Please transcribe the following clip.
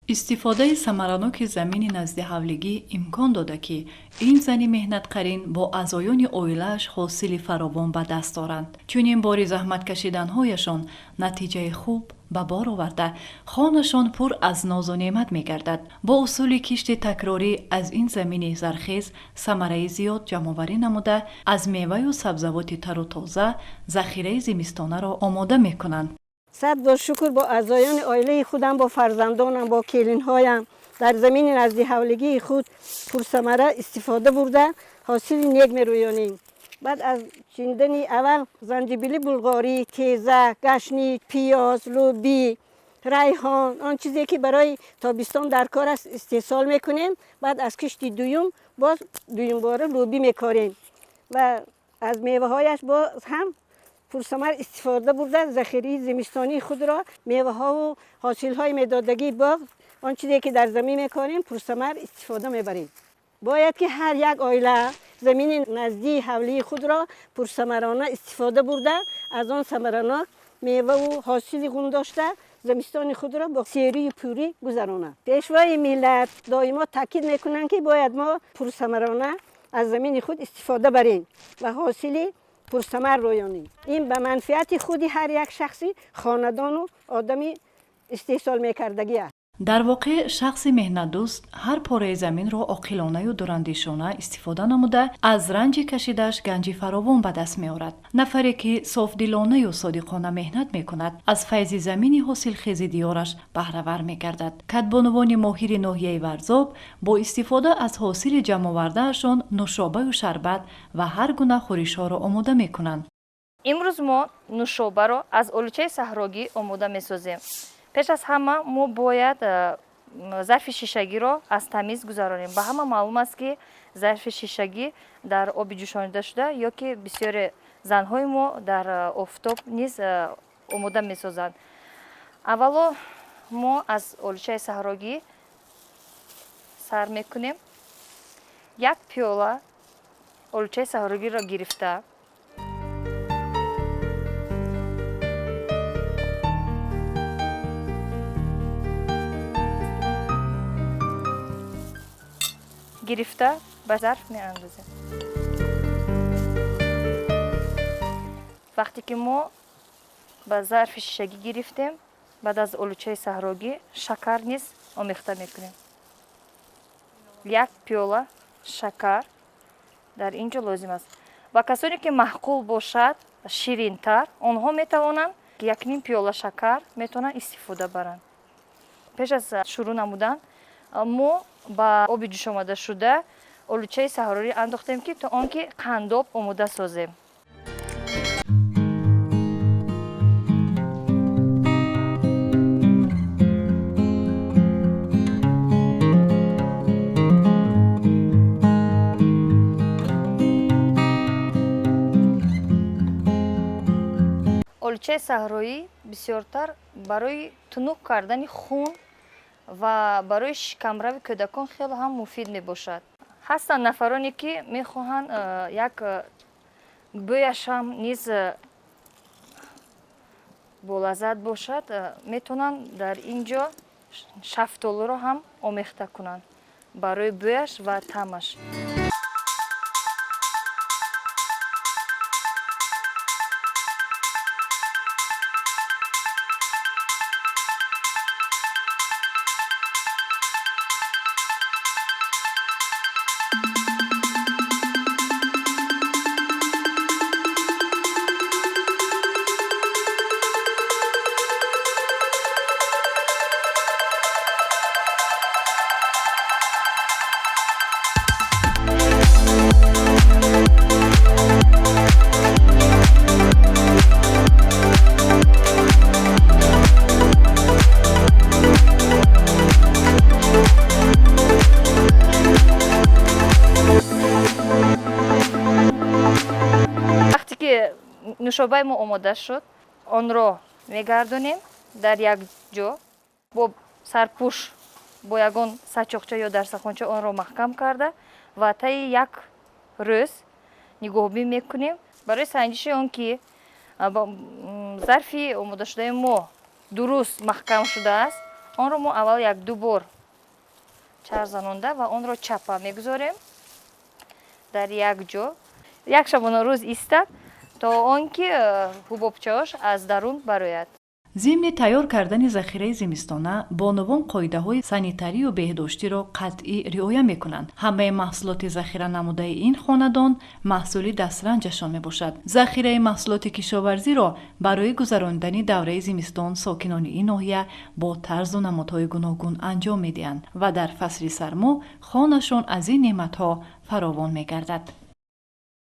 Истифодаи самараноки замини наздиҳавлигӣ имкон дода, ки ин зани меҳнатқарин бо аъзоёни оилааш ҳосили фаровон ба даст оранд. Чунин бори заҳматкашиданҳояшон натиҷаи хуб ба бор оварда, хонашон пур аз нозу неъмат мегардад. Бо усули кишти такрорӣ аз ин замини зархез самараи зиёд ҷамъоварӣ намуда, аз меваю сабзавоти тару тоза захираи зимистонаро омода мекунанд. Сад бор шукр, бо аъзоёни оилаи худам, бо фарзандонам, бо келинҳоям дар замини наздиҳавлигии худ пурсамара истифода бурда, ҳосили нек мерӯёнем. Баъд аз чиндани аввал занҷибили булғорӣ, тезак, гашнич, пиёз, лӯбӣ, райҳон, он чизе ки барои тобистон дар кор аст, истеҳсол мекунем. Баъд аз кишти дуюм боз дуюмбора лӯбӣ мекорем ва аз меваҳояш боз ҳам пурсамар истифода бурда, захираи зимистонии худро, меваҳову ҳосилҳои медодагии боғ, он чизе ки дар замин мекорем, пурсамар истифода мебарем. Бояд ки ҳар як оила замини наздии ҳавлии худро пурсамарона истифода бурда, аз он самаранок меваву ҳосили ғун дошта, зимистони худро бо серию пурӣ гузаронад. Пешвои миллат доимо таъкид мекунанд, ки бояд мо пурсамарона аз замини худ истифода барем ва ҳосили пурсамар рӯёнем. Ин ба манфиати худи ҳар як шахси хонадону одами истеҳсол мекардагӣ аст. Дар воқеъ, шахси меҳнатдӯст ҳар пораи заминро оқилонаю дурандешона истифода намуда, аз ранҷи кашидааш ганҷи фаровон ба даст меорад. Нафаре ки софдилонаю содиқона меҳнат мекунад, аз файзи замини ҳосилхези диёраш баҳравар мегардад. Кадбонувони моҳири ноҳияи Варзоб бо истифода аз ҳосили ҷамъовардаашон нӯшобаю шарбат ва ҳар гуна хӯришҳоро омода мекунанд. Имрӯз мо нӯшобаро аз олучаи саҳрогӣ омода месозем. Пеш аз ҳама мо бояд зарфи шишагиро аз тамиз гузаронем. Ба ҳама маълум аст, ки зарфи шишагӣ дар оби ҷӯшонида шуда ё ки бисёре занҳои мо дар офтоб низ омода месозанд. Аввало мо аз олучаи саҳрогӣ сар мекунем. Як пиёла олучаи саҳрогиро гирифта ба зарф меандозем. Вақте ки мо ба зарфи шишагӣ гирифтем, баъд аз олучаи саҳрогӣ шакар низ омехта мекунем. Як пиёла шакар дар ин ҷо лозим аст. Ва касоне ки маъқул бошад ширинтар, онҳо метавонанд якним пиёла шакар метавонанд истифода баранд. Пеш аз шурӯъ намудан мо ба оби ҷӯшомадашуда олучаи саҳрорӣ андохтем, ки то он ки қандоб омода созем. Олучаи саҳроӣ бисёртар барои тунук кардани хун ва барои шикамрави кӯдакон хеле ҳам муфид мебошад. Ҳастанд нафароне, ки мехоҳанд як бӯяш ҳам низ болаззат бошад, метавонанд дар ин ҷо шафтолуро ҳам омехта кунанд барои бӯяш ва таъмаш. Вақте ки нӯшобаи мо омода шуд, онро мегардонем дар як ҷо бо сарпӯш, бо ягон сачоқча ё дарсахонча онро маҳкам карда ва таи як рӯз нигоҳбин мекунем барои санҷиши он ки зарфи омодашудаи мо дуруст маҳкам шудааст. Онро мо аввал як-ду бор чарзанонда ва онро чапа мегузорем дар як ҷо, як шабонарӯз истад, то он ки ҳубобчаош аз дарун барояд. Зимни тайёр кардани захираи зимистона бонувон қоидаҳои санитарию беҳдоштиро қатъӣ риоя мекунанд. Ҳамаи маҳсулоти захира намудаи ин хонадон маҳсули дастранҷашон мебошад. Захираи маҳсулоти кишоварзиро барои гузаронидани давраи зимистон сокинони ин ноҳия бо тарзу намудҳои гуногун анҷом медиҳанд ва дар фасли сармо хонашон аз ин неъматҳо фаровон мегардад.